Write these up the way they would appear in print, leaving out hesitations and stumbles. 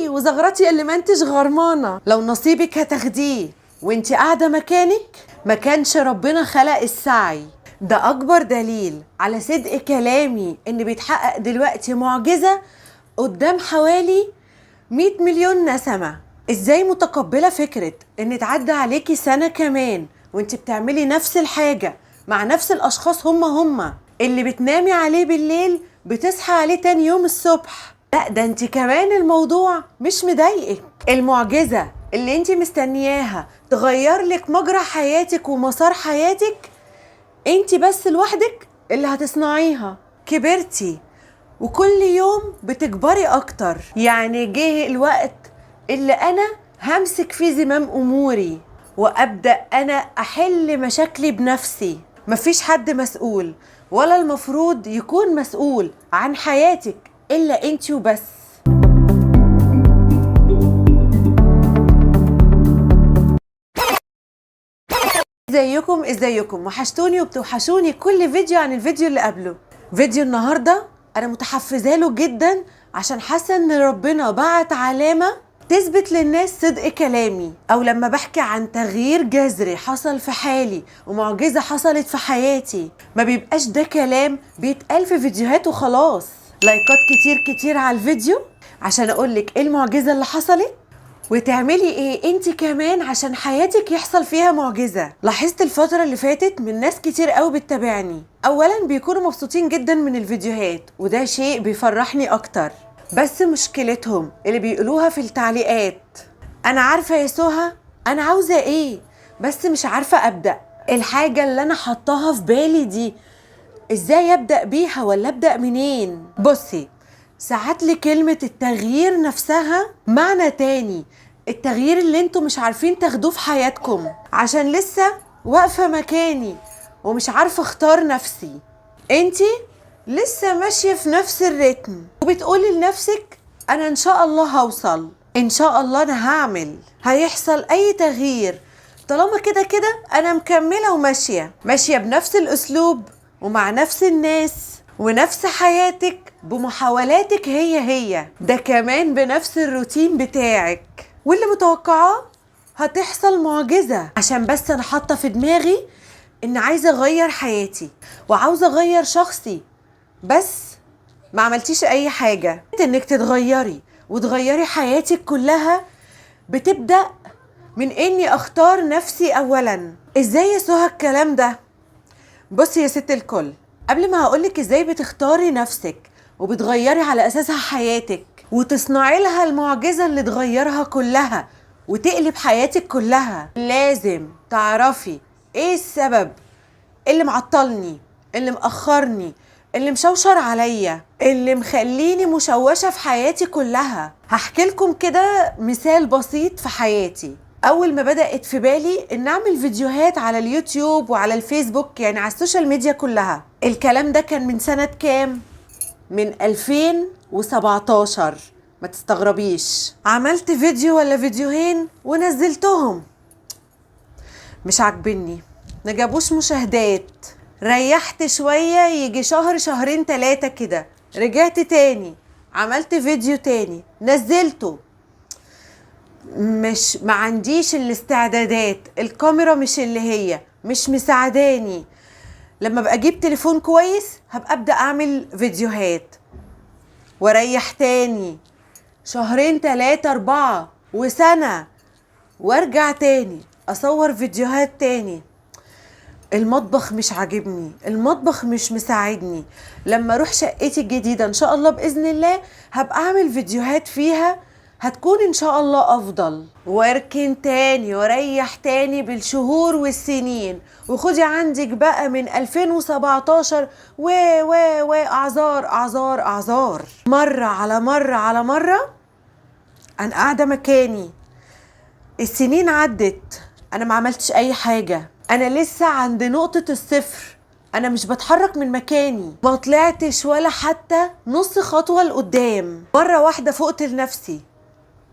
قوي وزغرتي اللي ما انتش غرمانه. لو نصيبك هتاخديه وانت قاعدة مكانك، ما كانش ربنا خلق السعي. ده اكبر دليل على صدق كلامي ان بيتحقق دلوقتي معجزه قدام حوالي 100 مليون نسمه. ازاي متقبله فكرة ان تعدي عليكي سنة كمان وانت بتعملي نفس الحاجة مع نفس الاشخاص، هما اللي بتنامي عليه بالليل بتصحي عليه تاني يوم الصبح؟ لا ده انت كمان الموضوع مش مضايقك. المعجزة اللي انت مستنياها تغير لك مجرى حياتك ومسار حياتك انت بس لوحدك اللي هتصنعيها. كبرتي وكل يوم بتكبري اكتر، يعني جه الوقت اللي انا همسك فيه زمام اموري وابدا انا احل مشاكلي بنفسي. مفيش حد مسؤول ولا المفروض يكون مسؤول عن حياتك الا انت وبس. ازيكم ازيكم، وحشتوني وبتوحشوني كل فيديو عن الفيديو اللي قبله. فيديو النهارده انا متحفزه له جدا عشان حاسه ان ربنا بعت علامة تثبت للناس صدق كلامي، او لما بحكي عن تغيير جذري حصل في حالي ومعجزة حصلت في حياتي ما بيبقاش ده كلام بيتقال في فيديوهات وخلاص. لايكات كتير كتير على الفيديو عشان اقولك ايه المعجزة اللي حصلت وتعملي ايه انت كمان عشان حياتك يحصل فيها معجزة. لاحظت الفترة اللي فاتت من ناس كتير قوي بتتابعني، اولا بيكونوا مبسوطين جدا من الفيديوهات وده شيء بيفرحني اكتر، بس مشكلتهم اللي بيقولوها في التعليقات، انا عارفة يا سهى انا عاوزة ايه بس مش عارفة ابدأ، الحاجة اللي انا حطاها في بالي دي ازاي ابدأ بيها ولا ابدأ منين؟ بصي، ساعات لكلمة التغيير نفسها معنى تاني، التغيير اللي انتوا مش عارفين تاخدوه في حياتكم عشان لسه واقفة مكاني ومش عارفة اختار نفسي. انتي لسه ماشية في نفس الريتم وبتقولي لنفسك انا ان شاء الله هوصل، ان شاء الله انا هعمل، هيحصل اي تغيير، طالما كده كده انا مكملة وماشية، ماشية بنفس الاسلوب ومع نفس الناس ونفس حياتك بمحاولاتك هي هي، ده كمان بنفس الروتين بتاعك، واللي متوقعاه هتحصل معجزة عشان بس انا حاطة في دماغي ان عايزة اغير حياتي وعاوزة اغير شخصي، بس ما عملتيش اي حاجة. انك تتغيري وتغيري حياتك كلها بتبدأ من اني اختار نفسي اولا. ازاي يا سهى الكلام ده؟ بصي يا ست الكل، قبل ما هقولك ازاي بتختاري نفسك وبتغيري على اساسها حياتك وتصنعي لها المعجزة اللي تغيرها كلها وتقلب حياتك كلها، لازم تعرفي ايه السبب اللي معطلني، اللي مأخرني، اللي مشوشر عليا، اللي مخليني مشوشة في حياتي كلها. هحكي لكم كده مثال بسيط في حياتي. أول ما بدأت في بالي إن أعمل فيديوهات على اليوتيوب وعلى الفيسبوك، يعني على ال social media كلها، الكلام ده كان من سنة كام؟ من 2017. ما تستغربيش، عملت فيديو ولا فيديوهين ونزلتهم، مش عاجبني، ما جابوش مشاهدات، ريحت شوية يجي شهر شهرين تلاتة كده، رجعت تاني عملت فيديو تاني نزلته، مش ما عنديش الاستعدادات، الكاميرا مش اللي هي مش مساعداني، لما ابقى اجيب تليفون كويس هبقى ابدا اعمل فيديوهات، واريح تاني شهرين تلاتة اربعة وسنة، وارجع تاني اصور فيديوهات تاني. المطبخ مش عاجبني، المطبخ مش مساعدني، لما اروح شقتي الجديدة ان شاء الله بإذن الله هبقى اعمل فيديوهات فيها، هتكون ان شاء الله افضل. واركن تاني واريح تاني بالشهور والسنين، وخدي عندك بقى من 2017 و و و اعذار اعذار اعذار، مرة على مرة على مرة انا قاعدة مكاني. السنين عدت، انا ما عملتش اي حاجة، انا لسه عند نقطة الصفر، انا مش بتحرك من مكاني، ما طلعتش ولا حتى نص خطوة لقدام. مرة واحدة فقت لنفسي،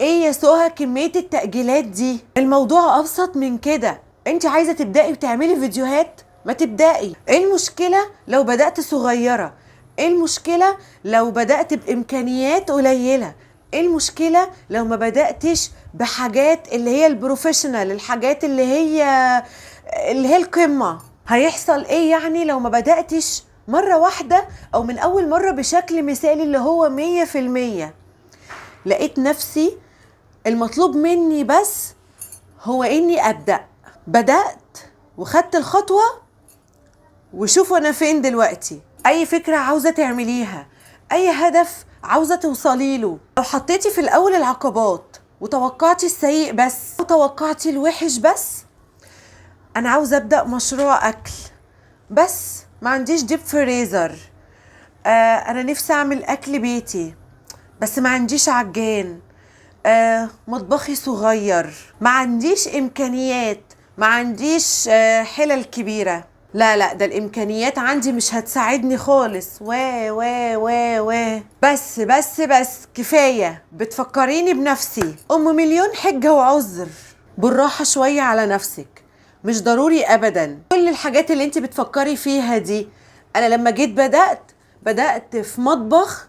ايه يا سهى كمية التأجيلات دي؟ الموضوع ابسط من كده، انت عايزة تبدأي وتعملي فيديوهات، ما تبدأي. ايه المشكلة لو بدأت صغيرة؟ ايه المشكلة لو بدأت بإمكانيات قليلة؟ ايه المشكلة لو ما بدأتش بحاجات اللي هي ال professional، الحاجات اللي هي القمة؟ هيحصل ايه يعني لو ما بدأتش مرة واحدة او من اول مرة بشكل مثالي اللي هو 100%؟ لقيت نفسي المطلوب مني بس هو اني ابدأ. بدأت وخدت الخطوة، وشوفوا انا فين دلوقتي. اي فكرة عاوزة تعمليها، اي هدف عاوزة توصلي له، لو حطيتي في الاول العقبات وتوقعتي السيء بس وتوقعتي الوحش بس، انا عاوزة ابدأ مشروع اكل بس ما عنديش deep freezer، انا نفسي اعمل اكل بيتي بس ما عنديش عجان، مطبخي صغير، ما عنديش امكانيات، ما عنديش حلل كبيرة، لا لا ده الامكانيات عندي مش هتساعدني خالص، و و و و بس بس بس كفاية. بتفكريني بنفسي ام مليون حجة وعذر. بالراحة شوية على نفسك، مش ضروري ابدا كل الحاجات اللي انت بتفكري فيها دي. انا لما جيت بدأت في مطبخ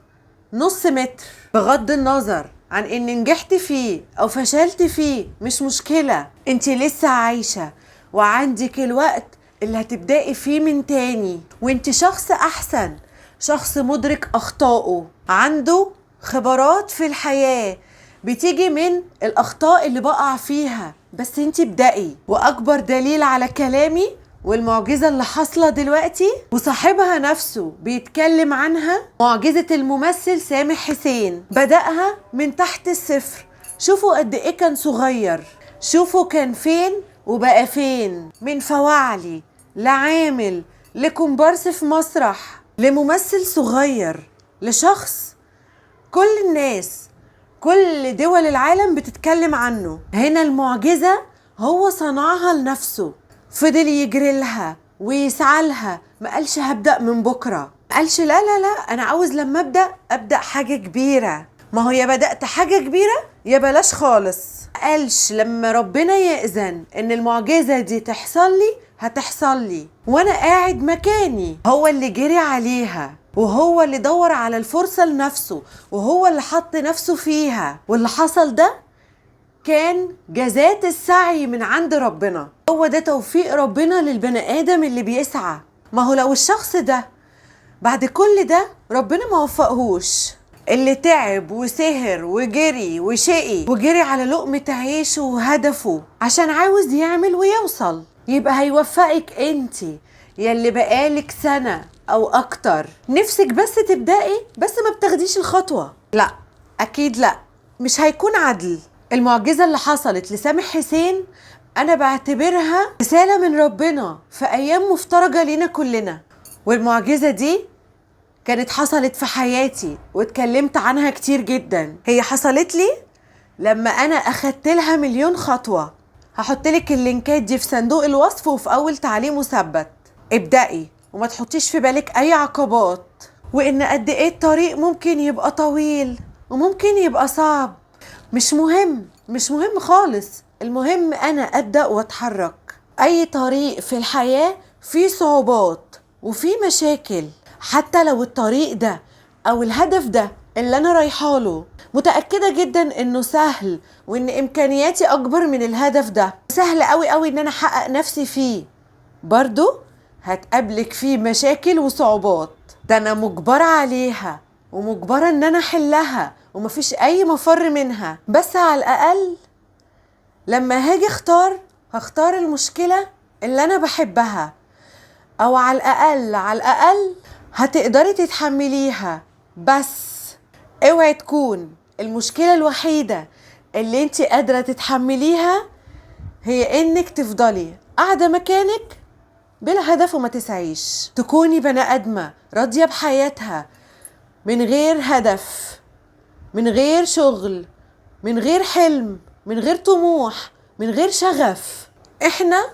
نص متر، بغض النظر عن ان نجحت فيه او فشلت فيه مش مشكلة، انت لسه عايشة وعندك الوقت اللي هتبدأي فيه من تاني، وانت شخص احسن، شخص مدرك اخطائه، عنده خبرات في الحياة بتيجي من الاخطاء اللي بقع فيها، بس انت ابدأي. واكبر دليل على كلامي والمعجزة اللي حاصلة دلوقتي وصاحبها نفسه بيتكلم عنها، معجزة الممثل سامح حسين، بدأها من تحت الصفر. شوفوا قد ايه كان صغير، شوفوا كان فين وبقى فين، من فواعلي لعامل لكومبارس في مسرح لممثل صغير لشخص كل الناس كل دول العالم بتتكلم عنه. هنا المعجزة هو صنعها لنفسه، فضل يجري لها ويسعى لها، ما قالش هبدأ من بكرة، ما قالش لا لا لا أنا عاوز لما أبدأ حاجة كبيرة، ما هو يا بدأت حاجة كبيرة يا بلاش خالص. ما قالش لما ربنا يأذن إن المعجزة دي تحصل لي هتحصل لي وأنا قاعد مكاني. هو اللي جري عليها وهو اللي دور على الفرصة لنفسه وهو اللي حط نفسه فيها، واللي حصل ده كان جزات السعي من عند ربنا. هو ده توفيق ربنا للبني آدم اللي بيسعى. ما هو لو الشخص ده بعد كل ده ربنا ما وفقهوش، اللي تعب وسهر وجري وشقي وجري على لقمة عيشه وهدفه عشان عاوز يعمل ويوصل، يبقى هيوفقك انتي يلي بقالك سنة او اكتر نفسك بس تبدأي بس ما بتاخديش الخطوة. لا اكيد لا، مش هيكون عدل. المعجزة اللي حصلت لسامح حسين انا بعتبرها رسالة من ربنا في ايام مفترجة لينا كلنا، والمعجزة دي كانت حصلت في حياتي واتكلمت عنها كتير جدا. هي حصلت لي لما انا اخدت لها 1,000,000 خطوة. هحط لك اللينكات دي في صندوق الوصف وفي اول تعليق مثبت. ابدأي وما تحطيش في بالك اي عقبات، وان قد ايه الطريق ممكن يبقى طويل وممكن يبقى صعب، مش مهم، مش مهم خالص. المهم انا ابدأ واتحرك. اي طريق في الحياة فيه صعوبات وفيه مشاكل، حتى لو الطريق ده او الهدف ده اللي انا رايحاله متأكدة جدا انه سهل وان امكانياتي اكبر من الهدف ده، سهل قوي قوي ان انا احقق نفسي فيه، برضو هتقابلك فيه مشاكل وصعوبات. ده انا مجبرة عليها ومجبرة ان انا احلها ومفيش اي مفر منها، بس على الاقل لما هاجي اختار هختار المشكلة اللي انا بحبها، او على الاقل على الاقل هتقدري تتحمليها. بس اوعي تكون المشكلة الوحيدة اللي انت قادرة تتحمليها هي انك تفضلي قاعدة مكانك بلا هدف وما تسعيش، تكوني بني ادمة راضية بحياتها من غير هدف، من غير شغل، من غير حلم، من غير طموح، من غير شغف. احنا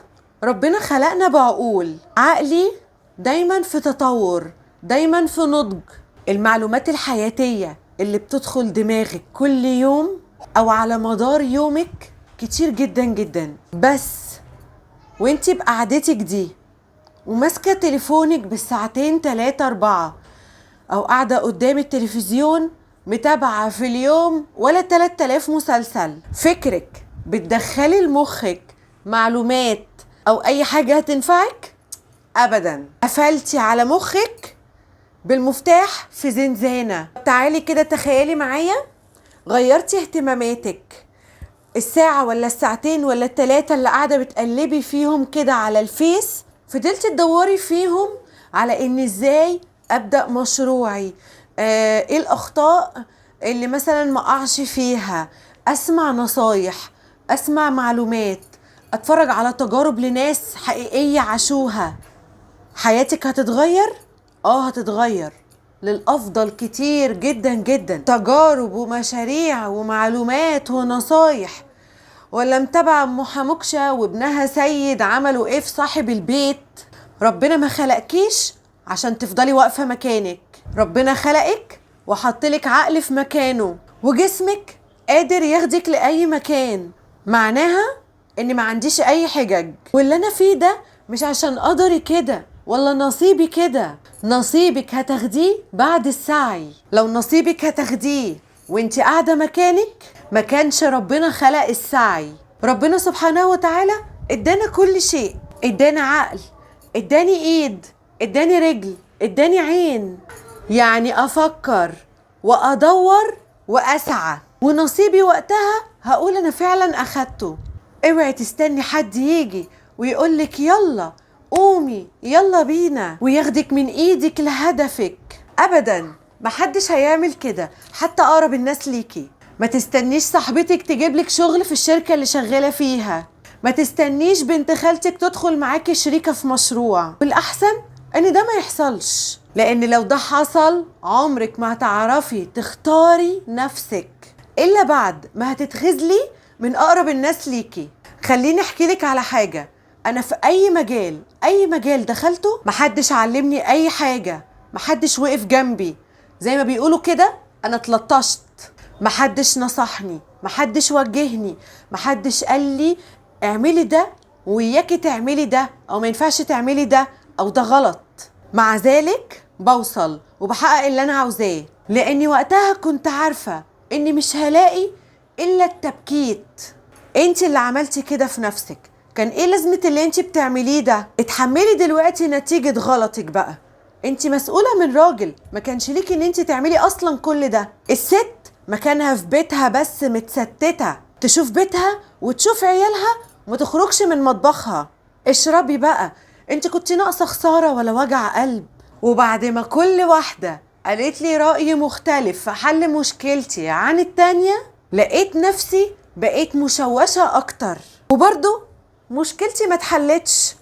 ربنا خلقنا بعقول، عقلي دايما في تطور، دايما في نضج. المعلومات الحياتية اللي بتدخل دماغك كل يوم او على مدار يومك كتير جدا جدا، بس وانتي بقعدتك دي وماسكة تليفونك بالساعتين 3 4 او قاعدة قدام التلفزيون متابعة في اليوم ولا 3000 مسلسل. فكرك بتدخلي لمخك معلومات او اي حاجة هتنفعك؟ ابدا. قفلتي على مخك بالمفتاح في زنزانة. تعالي كده تخيلي معايا، غيرتي اهتماماتك الساعة ولا الساعتين ولا التلاتة اللي قاعدة بتقلبي فيهم كده على الفيس، فضلتي تدوري فيهم على ان ازاي ابدأ مشروعي، ايه الاخطاء اللي مثلا ما اقعش فيها، اسمع نصايح، اسمع معلومات، اتفرج على تجارب لناس حقيقية عاشوها. حياتك هتتغير؟ هتتغير للأفضل كتير جدا جدا. تجارب ومشاريع ومعلومات ونصايح. ولا متابعة أم حموكشة وابنها سيد عملوا ايه في صاحب البيت؟ ربنا ما خلقكيش عشان تفضلي واقفة مكانك، ربنا خلقك وحطلك عقل في مكانه، وجسمك قادر ياخدك لأي مكان. معناها ان ما عنديش اي حجج، واللي انا فيه ده مش عشان قدري كده ولا نصيبي كده. نصيبك هتاخديه بعد السعي. لو نصيبك هتاخديه وانت قاعدة مكانك، ما كانش ربنا خلق السعي. ربنا سبحانه وتعالى ادانا كل شيء، ادانا عقل، اداني ايد، اداني رجل، اداني عين، يعني افكر وادور واسعى، ونصيبي وقتها هقول انا فعلا اخدته. اوعي تستني حد يجي ويقولك يلا قومي يلا بينا وياخدك من ايدك لهدفك، ابدا. محدش هيعمل كده، حتى اقرب الناس ليكي. ما تستنيش صاحبتك تجيبلك شغل في الشركة اللي شغالة فيها، ما تستنيش بنت خالتك تدخل معاكي شريكة في مشروع. والأحسن ان ده ما يحصلش، لان لو ده حصل عمرك ما هتعرفي تختاري نفسك الا بعد ما هتتخذلي من اقرب الناس ليكي. خليني احكي لك على حاجة، انا في اي مجال، اي مجال دخلته محدش علمني اي حاجة، محدش وقف جنبي، زي ما بيقولوا كده انا اتلطشت، محدش نصحني، محدش وجهني، محدش قال لي اعملي ده وإياكي تعملي ده، او ما ينفعش تعملي ده، او ده غلط. مع ذلك بوصل وبحقق اللي انا عاوزاه، لاني وقتها كنت عارفة اني مش هلاقي الا التبكيت. انت اللي عملتي كده في نفسك، كان ايه لازمة اللي انت بتعمليه ده؟ اتحملي دلوقتي نتيجة غلطك بقى. انت مسؤولة من راجل، ما كانش ليكي ان انت تعملي اصلا كل ده. الست مكانها في بيتها بس، متستتة، تشوف بيتها وتشوف عيالها وما تخرجش من مطبخها. اشربي بقى، انت كنت ناقصة خسارة ولا وجع قلب. وبعد ما كل واحدة قالت لي رأي مختلف في حل مشكلتي عن التانية، لقيت نفسي بقيت مشوشة أكتر، وبرضو مشكلتي ما اتحلتش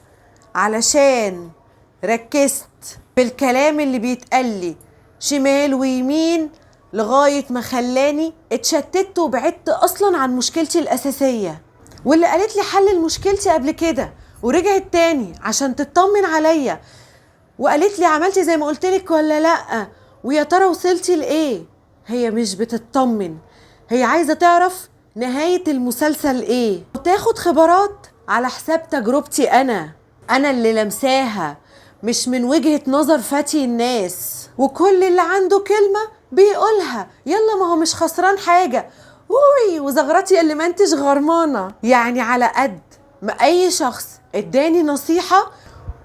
علشان ركزت في الكلام اللي بيتقال لي شمال ويمين لغاية ما خلاني اتشتت وبعدت أصلا عن مشكلتي الأساسية. واللي قالت لي حل مشكلتي قبل كده ورجعت تاني عشان تطمن عليا وقالت لي عملتي زي ما قلتلك ولا لأ، ويا ترى وصلتي لإيه، هي مش بتطمن، هي عايزة تعرف نهاية المسلسل إيه، وتاخد خبرات على حساب تجربتي أنا اللي لمساها، مش من وجهة نظر فتي الناس. وكل اللي عنده كلمة بيقولها، يلا ما هو مش خسران حاجة، وي وزغرتي اللي ما انتش غرمانة. يعني على قد ما أي شخص اداني نصيحة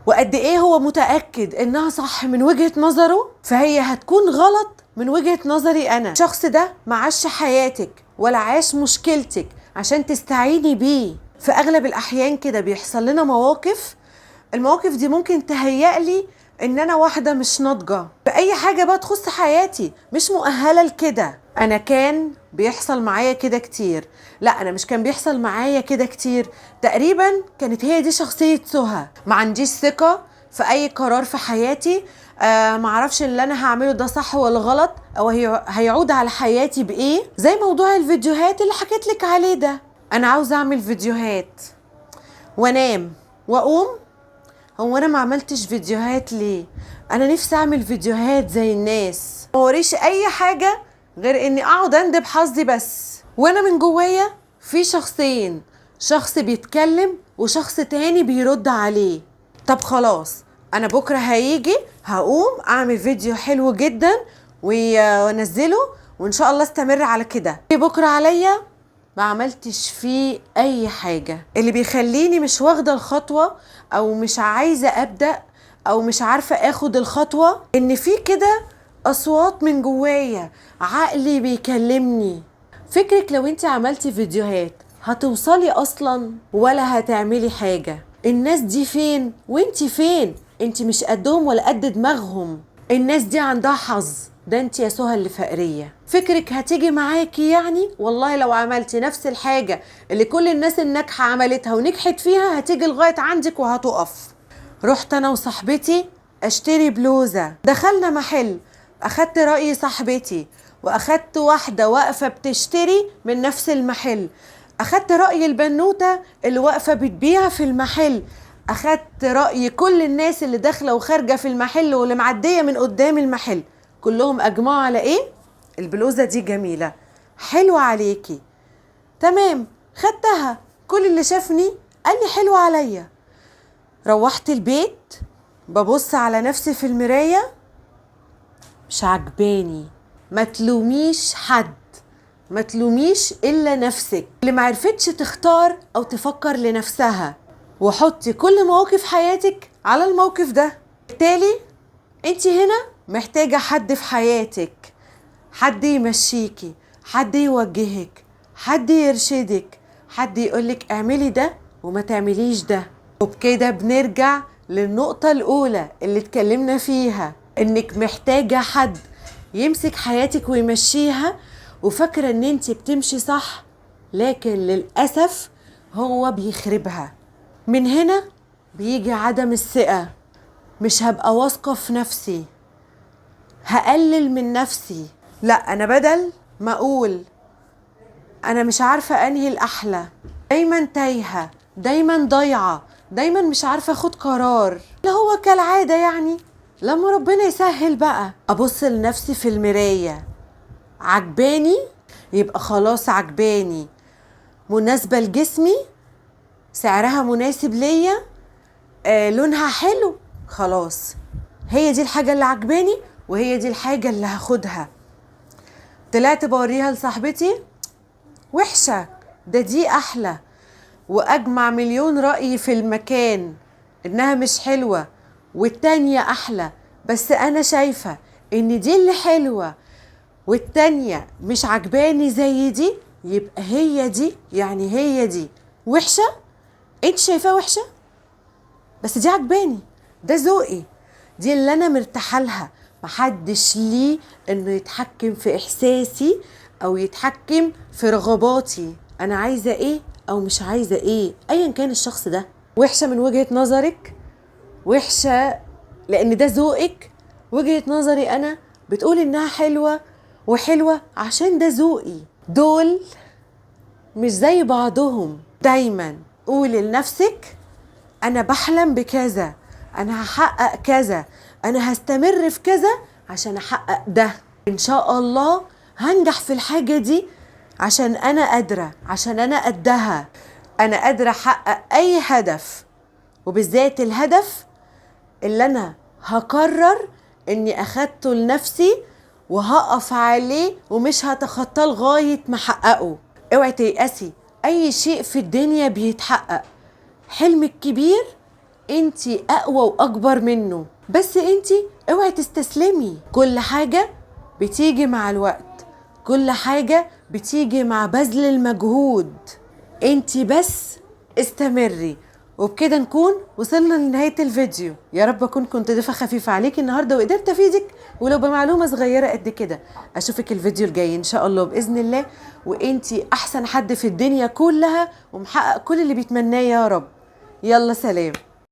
وقد ايه هو متأكد انها صح من وجهة نظره، فهي هتكون غلط من وجهة نظري انا. الشخص ده ما عاش حياتك ولا عاش مشكلتك عشان تستعيني بيه. في اغلب الاحيان كده بيحصل لنا مواقف، المواقف دي ممكن تهيأ لي ان انا واحدة مش ناضجة بأي حاجة بقى تخص حياتي، مش مؤهلة لكده. انا كان بيحصل معايا كده كتير، لا انا مش كان بيحصل معايا كده كتير، تقريبا كانت هي دي شخصية سهى. ما عنديش ثقة في اي قرار في حياتي، ما اعرفش اللي انا هعمله ده صح ولا غلط، او هيعود على حياتي بايه، زي موضوع الفيديوهات اللي حكيت لك عليه ده. انا عاوزة اعمل فيديوهات وانام واقوم، هو انا ما عملتش فيديوهات ليه؟ انا نفسي اعمل فيديوهات زي الناس، ما وريش اي حاجة غير اني اقعد اندب حظي بس. وانا من جوايا في شخصين، شخص بيتكلم وشخص تاني بيرد عليه. طب خلاص انا بكرة هيجي هقوم اعمل فيديو حلو جدا وانزله، وان شاء الله استمر على كده. بكره عليا ما عملتش فيه اي حاجة. اللي بيخليني مش واخده الخطوة او مش عايزه ابدا او مش عارفه اخد الخطوة، ان في كده اصوات من جوايا، عقلي بيكلمني. فكرك لو انت عملتي فيديوهات هتوصلي اصلا ولا هتعملي حاجة؟ الناس دي فين وانت فين؟ انت مش قدهم ولا قد دماغهم. الناس دي عندها حظ، ده انت يا سهى اللي فقريه. فكرك هتيجي معاكي يعني؟ والله لو عملتي نفس الحاجة اللي كل الناس الناجحة عملتها ونجحت فيها هتيجي لغاية عندك وهتقف. رحت انا وصاحبتي اشتري بلوزة، دخلنا محل، اخدت راي صاحبتي واخدت واحدة واقفة بتشتري من نفس المحل، اخدت راي البنوته اللي واقفة بتبيع في المحل، اخدت راي كل الناس اللي داخله وخارجه في المحل واللي معدية من قدام المحل، كلهم اجمعوا على ايه؟ البلوزة دي جميلة، حلوة عليكي، تمام. خدتها، كل اللي شافني قال لي حلوة عليا. روحت البيت ببص على نفسي في المراية، مش عجباني. ما تلوميش حد، ما تلوميش الا نفسك اللي ما عرفتش تختار او تفكر لنفسها. وحطي كل مواقف حياتك على الموقف ده. بالتالي انت هنا محتاجة حد في حياتك، حد يمشيكي، حد يوجهك، حد يرشدك، حد يقولك اعملي ده وما تعمليش ده. وبكده بنرجع للنقطة الأولى اللي اتكلمنا فيها، انك محتاجة حد يمسك حياتك ويمشيها، وفاكرة ان انت بتمشي صح لكن للأسف هو بيخربها. من هنا بيجي عدم الثقة، مش هبقى واثقة في نفسي، هقلل من نفسي. لا، أنا بدل ما أقول أنا مش عارفة أنهي الأحلى، دايما تايهة، دايما ضايعة، دايما مش عارفة أخد قرار، اللي هو كالعادة يعني لما ربنا يسهل بقى. أبص لنفسي في المراية، عجباني يبقى خلاص عجباني، مناسبة لجسمي، سعرها مناسب ليا، لونها حلو، خلاص هي دي الحاجة اللي عجباني وهي دي الحاجة اللي هاخدها. طلعت بوريها لصاحبتي، وحشة، ده دي أحلى، وأجمع مليون رأي في المكان إنها مش حلوة والتانية أحلى، بس أنا شايفة إن دي اللي حلوة والتانية مش عجباني زي دي، يبقى هي دي، يعني هي دي وحشة، انت شايفاها وحشة بس دي عجباني، ده ذوقي، دي اللي انا مرتاحة لها. محدش ليه انه يتحكم في احساسي او يتحكم في رغباتي، انا عايزه ايه او مش عايزه ايه، ايا كان الشخص ده. وحشة من وجهه نظرك، وحشة لان ده ذوقك، وجهه نظري انا بتقول انها حلوة وحلوه عشان ده ذوقي. دول مش زي بعضهم. دايما قولي لنفسك انا بحلم بكذا، انا هحقق كذا، انا هستمر في كذا عشان احقق ده، ان شاء الله هنجح في الحاجة دي عشان انا قادرة، عشان انا قدها، انا قادرة احقق اي هدف، وبالذات الهدف اللي انا هقرر اني اخدته لنفسي وهقف عليه ومش هتخطاه لغاية ما احققه. اوعي تيأسي، اي شيء في الدنيا بيتحقق، حلمك كبير انتي اقوى واكبر منه، بس انتي اوعي تستسلمي. كل حاجة بتيجي مع الوقت، كل حاجة بتيجي مع بذل المجهود، انتي بس استمري. وبكده نكون وصلنا لنهاية الفيديو. يا رب اكون كنت ضيفة خفيفة عليكي النهاردة وقدرت افيدك ولو بمعلومة صغيرة قد كده. اشوفك الفيديو الجاي ان شاء الله بإذن الله، وانتي احسن حد في الدنيا كلها ومحقق كل اللي بيتمناه يا رب. يلا سلام.